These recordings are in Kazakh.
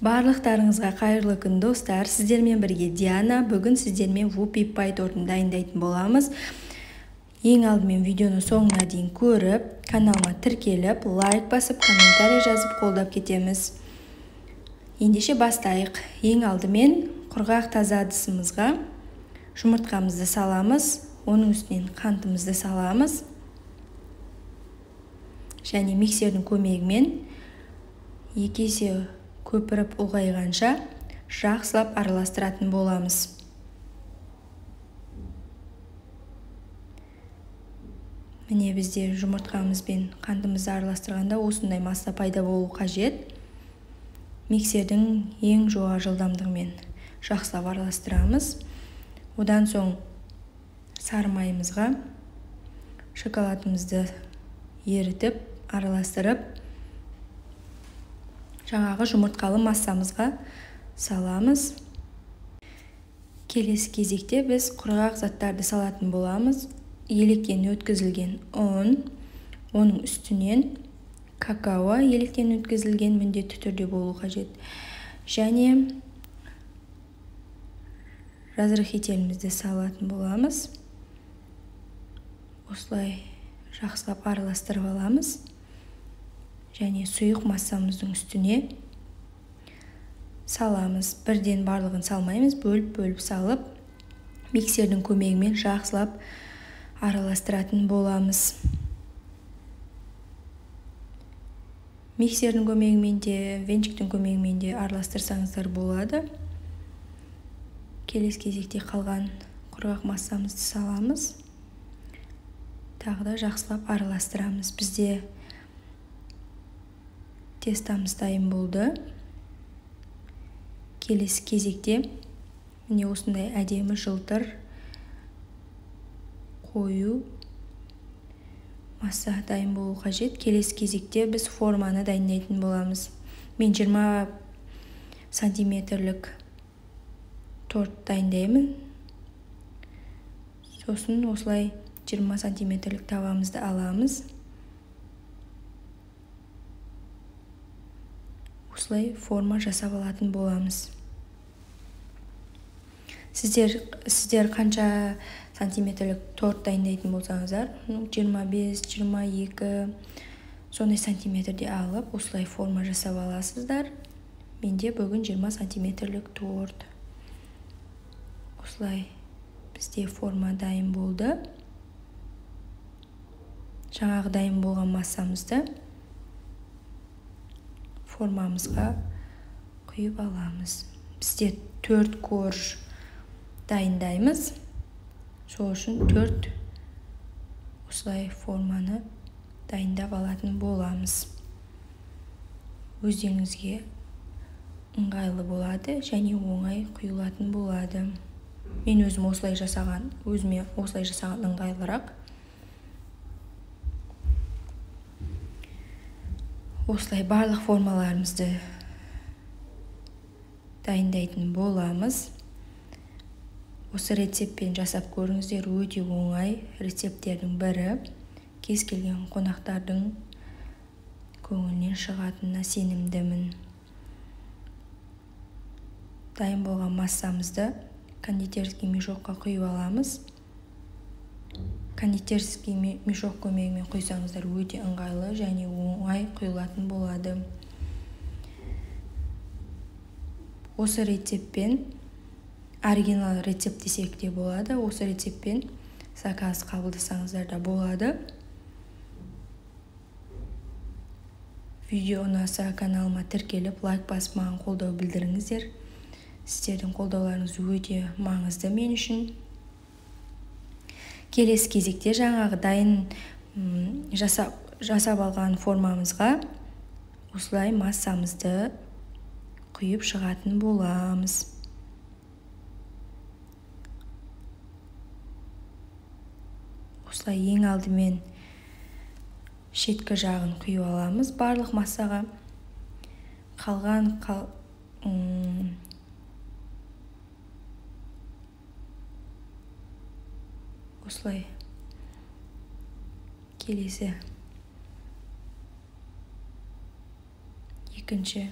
Барлықтарыңызға қайырлы күн, достар. Сіздермен бірге Диана. Бүгін сіздермен вупи пай тортын дайындайтын боламыз. Ең алдымен видеоны соңына дейін көріп, каналыма тіркеліп, лайк басып, комментарий жазып қолдап кетеміз. Ендеше бастайық. Ең алдымен құрғақ таза ыдысымызға жұмыртқамызды саламыз, оның үстінен қантымызды саламыз. Және миксердің көмегімен екі есе көпіріп ұлғайғанша жақсылап араластыратын боламыз. Міне, бізде жұмыртқамыз бен қантымызды араластырғанда осындай масса пайда болу қажет. Миксердің ең жоғары жылдамдығымен жақсылап араластырамыз. Одан соң сары майымызға шоколадымызды ерітіп, араластырып, жаңағы жұмыртқалы массамызға саламыз. Келесі кезекте біз құрғақ заттарды салатын боламыз. Електен өткізілген ұн, оның үстінен какао електен өткізілген міндетті түрде болу қажет. Және разрыхителімізді салатын боламыз. Осылай жақсылап араластырып аламыз. Және сұйық массамыздың үстіне саламыз. Бірден барлығын салмаймыз, бөліп-бөліп салып, миксердің көмегімен жақсылап араластыратын боламыз. Миксердің көмегімен де, венчиктің көмегімен де араластырсаңыздар болады. Келесі кезекте қалған құрғақ массамызды саламыз. Тағы да жақсылап араластырамыз. Бізде тестамыз дайын болды. Келесі кезекте міне осындай әдемі жылтыр қою масса дайын болу қажет. Келесі кезекте біз форманы дайындайтын боламыз. Мен 20 сантиметрлік торт дайындаймын. Сосын осылай 20 сантиметрлік табамызды аламыз. Осылай форма жасап алатын боламыз. Сіздер қанша сантиметрлік торт дайындайтын болсаңыздар, 25, 22 сондай сантиметрде алып, осылай форма жасап аласыздар. Менде бүгін 20 сантиметрлік торт. Осылай бізде форма дайын болды. Жаңағы дайын болған массамызды формамызға құйып аламыз. Бізде 4 корж дайындаймыз. Сол үшін 4 осылай форманы дайындап алатын боламыз. Өздеріңізге ыңғайлы болады және оңай құйылатын болады. Мен өзім осылай жасаған, өзіме осылай жасаған ыңғайлырақ. Осылай барлық формаларымызды дайындайтын боламыз. Осы рецептпен жасап көріңіздер, өте оңай рецепттердің бірі. Кез келген қонақтардың көңілінен шығатынына сенімдімін. Дайын болған массамызды кондитерский мешокқа құйып аламыз. Кондитерский мешок көмегімен құйсаңыздар өте ыңғайлы және оңай құйылатын болады. Осы рецептпен, оригинал рецепт десек те болады, осы рецептпен заказ қабылдасаңыздар да болады. Видео ұнаса каналыма тіркеліп, лайк басып маған қолдау білдіріңіздер. Сіздердің қолдауларыңыз өте маңызды мен үшін. Келесі кезекте жаңағы дайын жасап алған формамызға осылай массамызды құйып шығатын боламыз. Осылай ең алдымен шеткі жағын құйып аламыз барлық массаға. Қалған осылай келесі екінші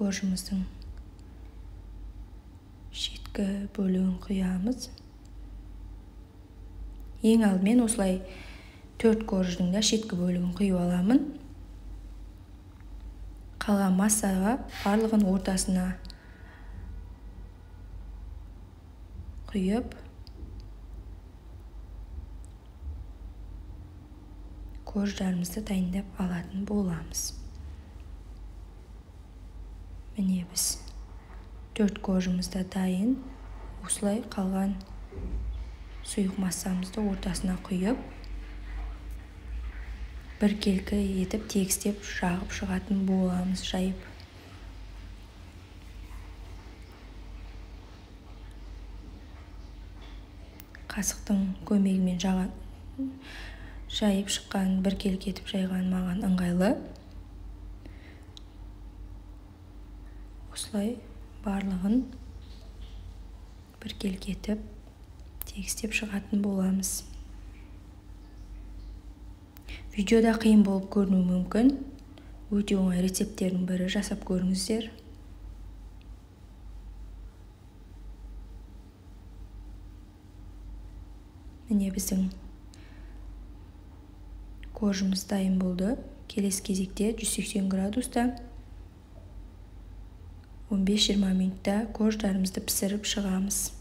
Коржымыздың шеткі бөлігін құямыз. Ең алдымен осылай 4 корждың да шеткі бөлігін құйып аламын. Қалған массаға барлығын ортасына құйып, корждарымызды дайындап алатын боламыз. Міне біз 4 коржымыз да дайын. Осылай қалған сұйық массамызды ортасына құйып, біркелкі етіп тегістеп жағып шығатын боламыз, жайып. Қасықтың көмегімен жайып шыққан, біркелкі етіп жайған маған ыңғайлы. Осылай барлығын біркелкі етіп тегістеп шығатын боламыз. Видеода қиын болып көрінуі мүмкін. Өте оңай рецепттердің бірі, жасап көріңіздер. Міне біздің коржымыз дайын болды. Келесі кезекте 180 градуста 15-20 минутта корждарымызды пісіріп шығамыз.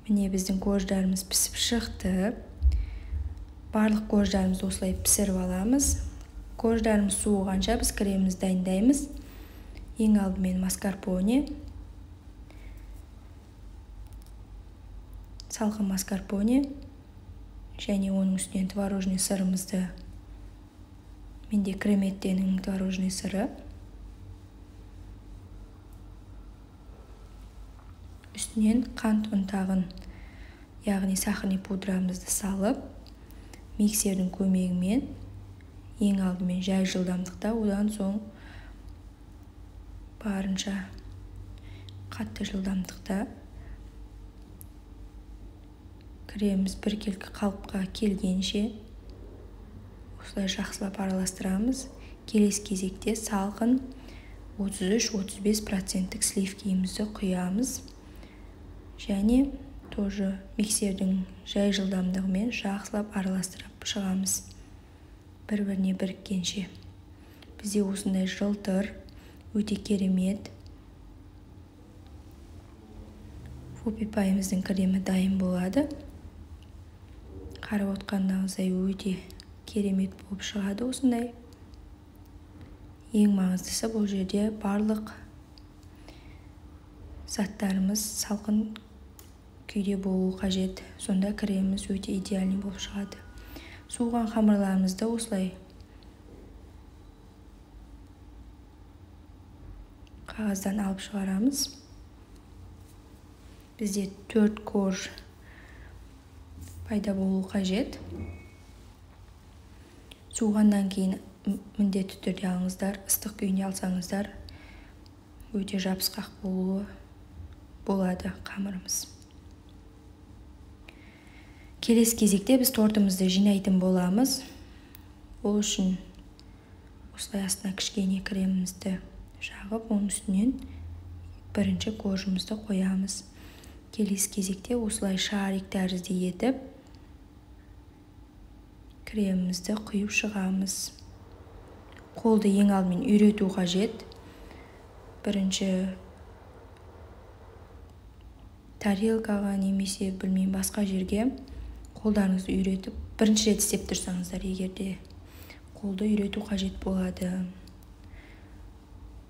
Міне біздің корждарымыз пісіп шықты. Барлық корждарымызды осылай пісіріп аламыз. Корждарымыз суығанша біз кремімізді дайындаймыз. Ең алдымен маскарпоне. Салқын маскарпоне және оның үстінен творожный сырымызды. Менде креметтенің творожный сыры. Үстінен қант ұнтағын, яғни сахарный пудрамызды салып, миксердің көмегімен ең алдымен жай жылдамдықта, одан соң барынша қатты жылдамдықта креміміз біркелкі қалыпқа келгенше осылай жақсылап араластырамыз. Келесі кезекте салқын 33-35% сливкиімізді құямыз. Және тоже миксердің жай жылдамдығымен жақсылап араластырып шығамыз, бір-біріне біріккенше. Бізде осындай жылтыр, өте керемет вупи пайымыздың кремі дайын болады. Қарап отқандарыңыздай өте керемет болып шығады осындай. Ең маңыздысы бұл жерде барлық заттарымыз салқын күйде болуы қажет. Сонда креміміз өте идеальный болып шығады. Суыған қамырларымызды осылай қағаздан алып шығарамыз. Бізде 4 корж пайда болуы қажет. Суығаннан кейін міндетті түрде алыңыздар. Ыстық күйінде алсаңыздар өте жабысқақ болуы болады қамырымыз. Келесі кезекте біз тортымызды жинайтын боламыз. Ол үшін осылай астына кішкене кремімізді жағып, оның үстінен бірінші коржымызды қоямыз. Келесі кезекте осылай шарик тәрізді етіп кремімізді құйып шығамыз. Қолды ең алдымен үйрету қажет. Бірінші тарелкаға немесе білмеймін басқа жерге қолдарыңызды үйретіп, бірінші рет істеп тұрсаңыздар, егер де қолды үйрету қажет болады.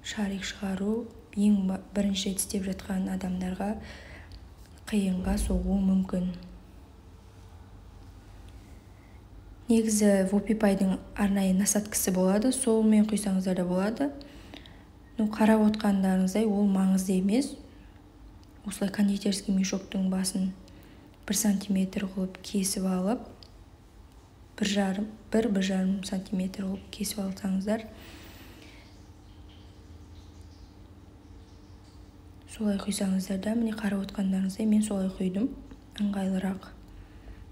Шарик шығару ең бірінші рет істеп жатқан адамдарға қиынға соғуы мүмкін. Негізі вупи пайдың арнайы насадкасы болады, солмен құйсаңыздар да болады. Ну, қарап отқандарыңыздай ол маңызды емес. Осылай кондитерский мешоктың басын 1 сантиметр қылып кесіп алып, 1,5 сантиметр қылып кесіп алсаңыздар, солай құйсаңыздар да, міне қарап отқандарыңыздай мен солай құйдым, ыңғайлырақ.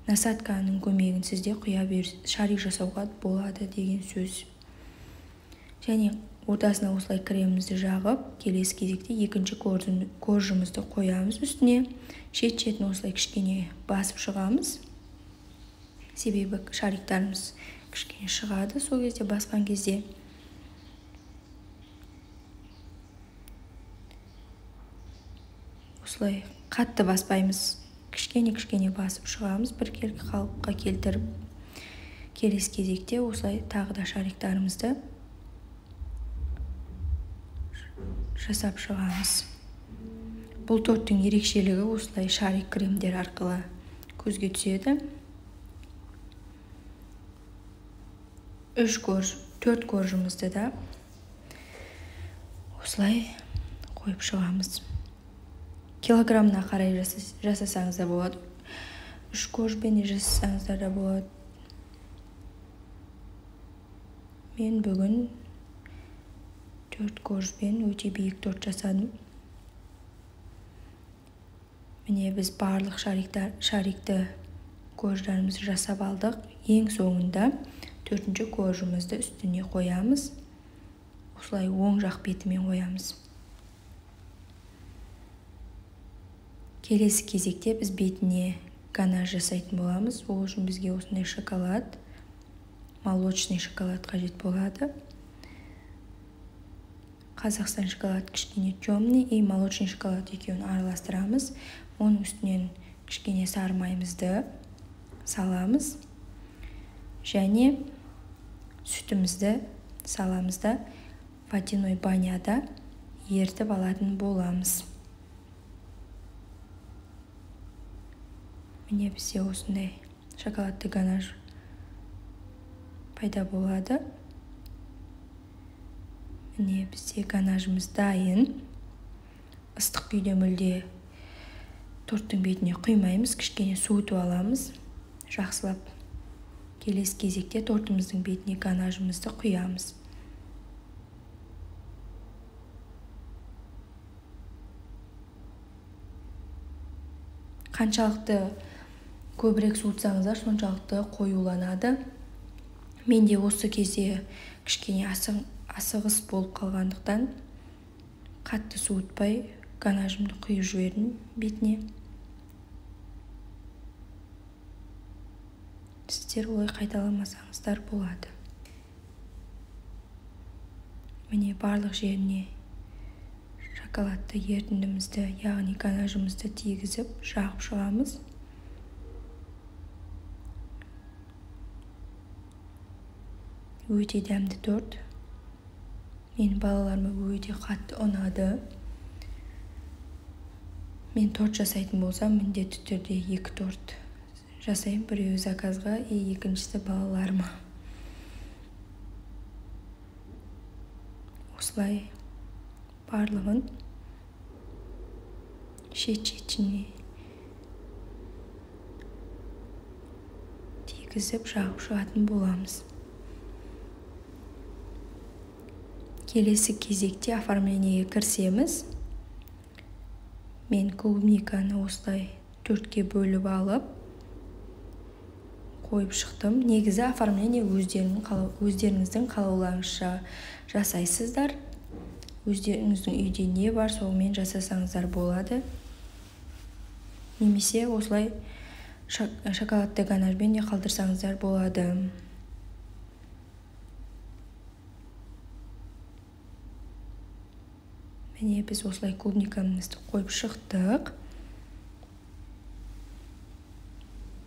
Насадканың көмегінсіз де құя бер, шарик жасауға болады деген сөз. Және Ортасына осылай кремімізді жағып, келесі кезекте екінші коржымызды қоямыз үстіне. Шет-шетін осылай кішкене басып шығамыз. Себебі шариктарымыз кішкене шығады сол кезде, басқан кезде. Осылай қатты баспаймыз, кішкене-кішкене басып шығамыз, біркелкі қалыпқа келтіріп. Келесі кезекте осылай тағы да шариктарымызды жасап шығамыз. Бұл торттың ерекшелігі осылай шарик кремдер арқылы көзге түседі. 4 коржымызды да осылай қойып шығамыз. Килограммына қарай жасасаңыз да болады. 3 коржбен де жасасаңыздар да болады. Мен бүгін 4 коржбен өте биік торт жасадым. Міне біз барлық шарикті корждарымызды жасап алдық. Ең соңында 4-ші коржымызды үстіне қоямыз. Осылай оң жақ бетімен қоямыз. Келесі кезекте біз бетіне ганаш жасайтын боламыз. Ол үшін бізге осындай шоколад, молочный шоколад қажет болады. Қазақстан шоколад кішкене темный и молочный шоколад екеуін араластырамыз. Оның үстінен кішкене сары майымызды саламыз. Және сүтімізді саламыз да водяной баняда ерітіп алатын боламыз. Міне бізде осындай шоколадты ганаш пайда болады. Міне бізде ганажымыз дайын. Ыстық күйде мүлде торттың бетіне құймаймыз, кішкене суытып аламыз жақсылап. Келесі кезекте тортымыздың бетіне ганажымызды құямыз. Қаншалықты көбірек суытсаңыздар, соншалықты қоюланады. Менде осы кезде кішкене асығыс болып қалғандықтан қатты суытпай ганажымды құйып жібердім бетіне. Сіздер олай қайталамасаңыздар болады. Міне барлық жеріне шоколадты ерітіндімізді, яғни ганажымызды тигізіп жағып шығамыз. Өте дәмді торт. Менің балаларыма өте қатты ұнады. Мен торт жасайтын болсам, міндетті түрде 2 торт жасаймын. Біреуі заказға, екіншісі балаларыма. Осылай барлығын шет-шетіне тигізіп жағып шығатын боламыз. Келесі кезекте оформлениеге кірісеміз. Мен клубниканы осылай 4-ке бөліп алып қойып шықтым. Негізі оформление өздеріңіздің қалауларыңызша жасайсыздар. Өздеріңіздің үйде не бар, сонымен жасасаңыздар болады. Немесе осылай шоколадты ганажбен де қалдырсаңыздар болады. Міне біз осылай клубникамызды қойып шықтық.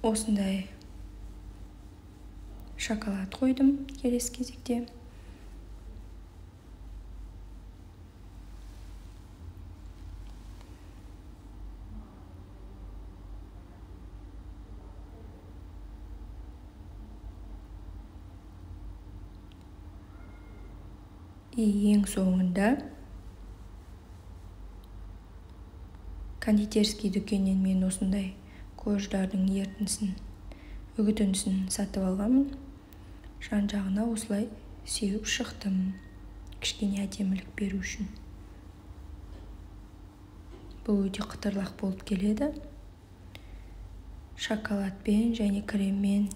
Осындай шоколад қойдым келесі кезекте. Ең соңында кондитерский дүкеннен мен осындай корждардың ерітіндісін, үгітіндісін сатып алғанмын. Жан-жағына осылай сеуіп шықтым, кішкене әдемілік беру үшін. Бұл өте қытырлақ болып келеді. Шоколадпен және креммен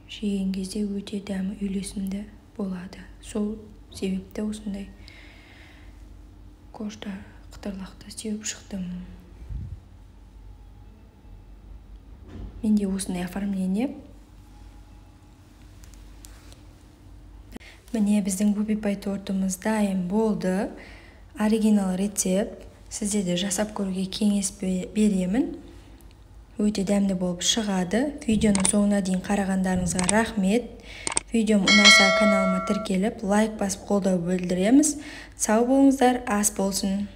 жеген кезде өте дәмі үйлесімді болады. Сол себепті осындай кошта қытырлақты сеуіп шықтым. Менде осындай оформление. Міне, біздің вупи пай тортымыз дайын болды. Оригинал рецепт. Сіздер де жасап көруге кеңес беремін. Өте дәмді болып шығады. Видеоның соңына дейін қарағандарыңызға рахмет. Видеом ұнаса, каналыма тіркеліп, лайк басып, қолдау білдіреміз. Сау болыңыздар, ас болсын.